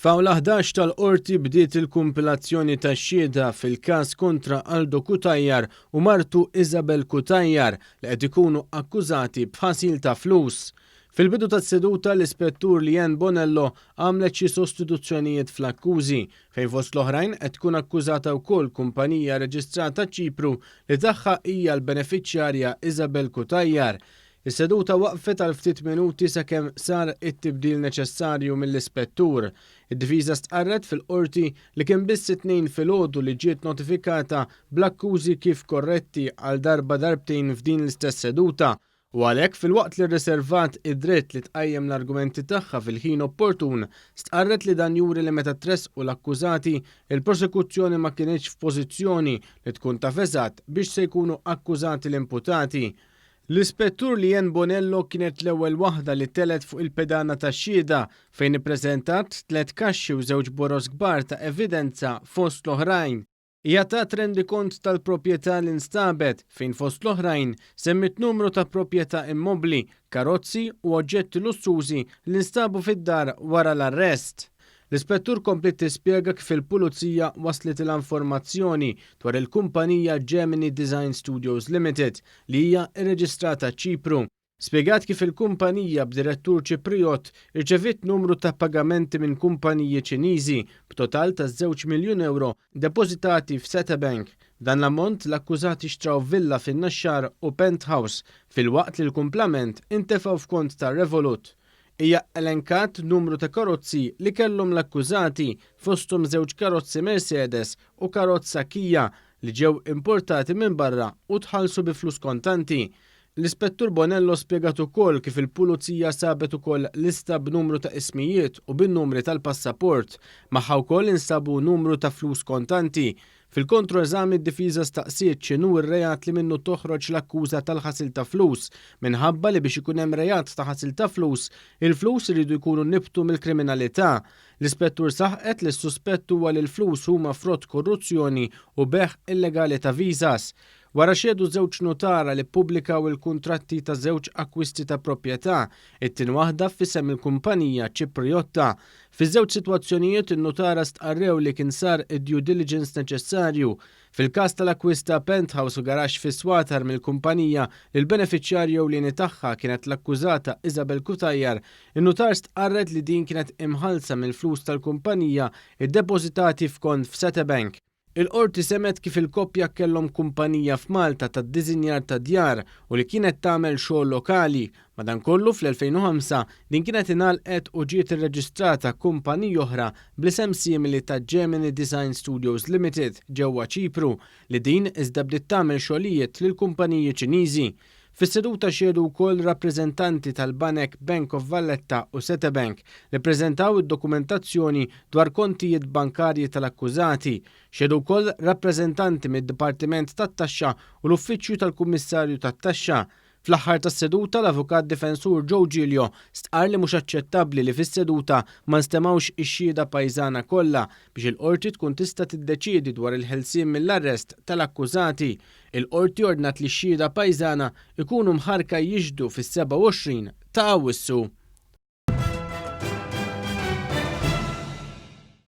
F'Awla 11 tal-Qorti bdiet il-kumpilazzjoni tax-xhieda fil-każ kontra Aldo Cutajar u martu Isabel Cutajar li qed ikunu akkużati b'ħasil ta' flus. Fil-bidu tas-seduta l-Ispettur Leanne Bonello għamlet xi sostituzzjonijiet fl-akkużi fejn fost l-oħrajn qed tkun akkużata wkoll kumpanija reġistrata Ċipru li tagħha hija l-benefiċjarja Isabel Cutajar. Is-seduta waqfet għal ftit minuti sakemm sar it-tibdil neċessarju mill-Ispettur. Id-difiża stqarret fil-Qorti li kien biss it-Tnejn filgħodu li ġiet notifikata bl-akkużi kif korretti għal darba darbtejn f'din l-istess seduta u għalhekk filwaqt li rriservat id-dritt li tqajjem l-argumenti tagħha fil-ħin opportun, stqarret li dan juri li meta tressqu l-akkużati, il-prosekuzzjoni ma kinitx f'pożizzjoni li tkun taf eżatt biex se jkunu akkużati l-imputati. L-Ispettur Leanne Bonello kienet l-ewwel waħda li telgħet fuq il-pedana tax-xhieda fejn ippreżentat tlett kaxxi u żewġ boroż kbar ta' evidenza fost l-oħrajn. Hija tat rendikont tal-proprjetà li nstabet fejn fost l-oħrajn semmiet numru ta' proprjetà immobbli, karozzi u oġġetti lussużi li nstabu fid-dar wara l-arrest. L-Ispettur kompliet tispjega kif il-Pulizija waslitilha informazzjoni dwar il-kumpanija Gemini Design Studios Limited li hija rreġistrata Ċipru. Spjegat kif il-kumpanija b'direttur Ċiprijott irċeviet numru ta' pagamenti minn kumpaniji Ċiniżi b'total ta' żewġ miljun ewro depożitati f'Setabank. B'dan l-ammont l-akkużati xtraw villa fin-Naxxar u penthouse filwaqt li l-kumplament intefgħu f'kont ta' Revolut. Hija elenkat numru ta' karozzi li kellhom l-akkużati, fosthom żewġ karozzi Mercedes u karozza Kia li ġew importati minn barra u tħallsu bi flus kontanti. L-Ispettur Bonello spjegat ukoll kif il-Pulizija sabet ukoll lista b'numru ta' ismijiet u bin-numri tal-passaport. Magħha wkoll instabu numru ta' flus kontanti. Fil-kontroeżami d-difiża staqsiet x'inhu r-reat li minnu toħroġ l-akkuża tal-ħasil ta' flus, minħabba li biex ikun hemm reat ta' ħasil ta' flus, il-flus iridu jkunu nibtu mill-kriminalità. L-Ispettur saħqet li s-suspett huwa li l-flus huma frott korruzzjoni u bejgħ illegali ta' visas. Wara xehdu żewġ nutara li ppubblikaw il-kuntratti ta' żewġ akkwisti ta' proprjetà, it-tieni waħda f'isem il-kumpanija Ċipriotta. Fiż-żewġ sitwazzjonijiet in-nutara stqarrew li kien sar id-due diligence neċessarju. Fil-każ tal-akkwist ta' penthouse u garaxx fis-Swatar mill-kumpanija li l-benefiċjarju ewlieni tagħha kienet l-akkużata Isabel Cutajar, in-nutar stqarret li din kienet imħallsa mill-flus tal-kumpanija ddepożitati f'kont f'Setabank. Il-Qorti semgħet kif il-koppja kellhom kumpanija f'Malta tad-diżinjar ta' djar u li kienet tagħmel xogħol lokali. Madankollu fl-2005 din kienet ingħalqet u ġiet irreġistrata kumpanija oħra bl-isem simili ta' Gemini Design Studios Limited ġewwa Ċipru li din iżda bdiet tagħmel xogħlijiet lil kumpaniji Ċiniżi. Fis-seduta xehdu wkoll rappreżentanti tal-banek Bank of Valletta u Setabank li ppreżentaw id-dokumentazzjoni dwar kontijiet bankarji tal-akkużati. Xehdu wkoll rappreżentanti mid-Dipartiment tat-Taxxa u l-Uffiċċju tal-Kummissarju tat-Taxxa. Fl-aħħar tas-seduta l-Avukat Difensur Joe Giglio stqarr li mhux aċċettabbli li fis-seduta ma nstemgħux ix-xhieda pajżana kollha biex il-Qorti tkun tista' tiddeċiedi dwar il-ħelsien mill-arrest tal-akkużati. Il-Qorti ordnat li x-xhieda pajżana jkunu mħarrka jixhdu fis-27 ta' Awwissu.